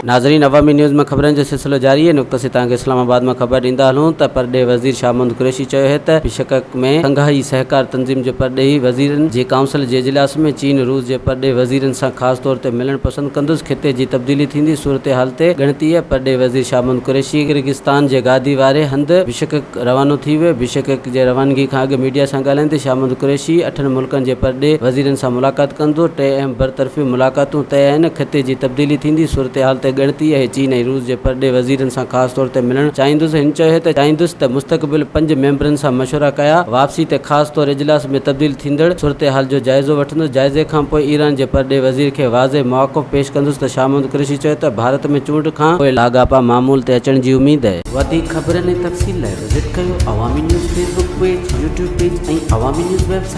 ناظرين عوامي نيوز ۾ خبرن جو سلسلو جاري آهي نقطه سي توهان کي اسلام آباد مان خبر ڏيندا هلون ته پرڏيهي وزير شاهه محمود قريشي چيو آهي ته بشڪڪ ۾ شنگهائي سهڪار تنظيم جي پرڏيهي وزيرن جي ڪائونسل جي اجلاس ۾ چين روس جي پرڏيهي وزيرن سان خاص طور تي ملڻ پسند ڪندس خطي جي تبديلي ٿيندي صورتحال تي ڳڻتي آهي پرڏيهي وزير شاهه محمود قريشي ڪرغستان جي گادي واري هنڌ بشڪڪ روانو ٿي ويو بشڪڪ جي روانگي کان اڳ ميڊيا سان ڳالهائيندي شاهه محمود قريشي اٺن ملڪن جي پرڏيهي وزيرن سان ملاقات ڪندو، ٽي اهم برطرفي ملاقاتون طئي آهن، خطي جي تبديلي ٿيندي صورتحال تي ڳڻتي اهي، چين ۽ روس جي پرڏيهي وزيرن سان خاص طور تي ملڻ چاهيندس، هن چيو ته چاهيندس ته مستقبل پنج ميمبرن سان مشورا ڪيا، واپسي تي خاص طور اجلاس ۾ تبديل ٿيندڙ صورتحال جو جائزو وٺندس، جائزي کانپوء ايران جي پرڏيهي وزير کي واضح موقف پيش ڪندس ته شاهه محمود قريشي چيو ته ڀارت ۾ چونڊ کان پوء لاڳاپا معمول تي اچڻ جي اميد. وڌيڪ خبرن ۽ تفصيل لاء وزٽ ڪيو Awami news Facebook page, YouTube page ۽ Awami news website.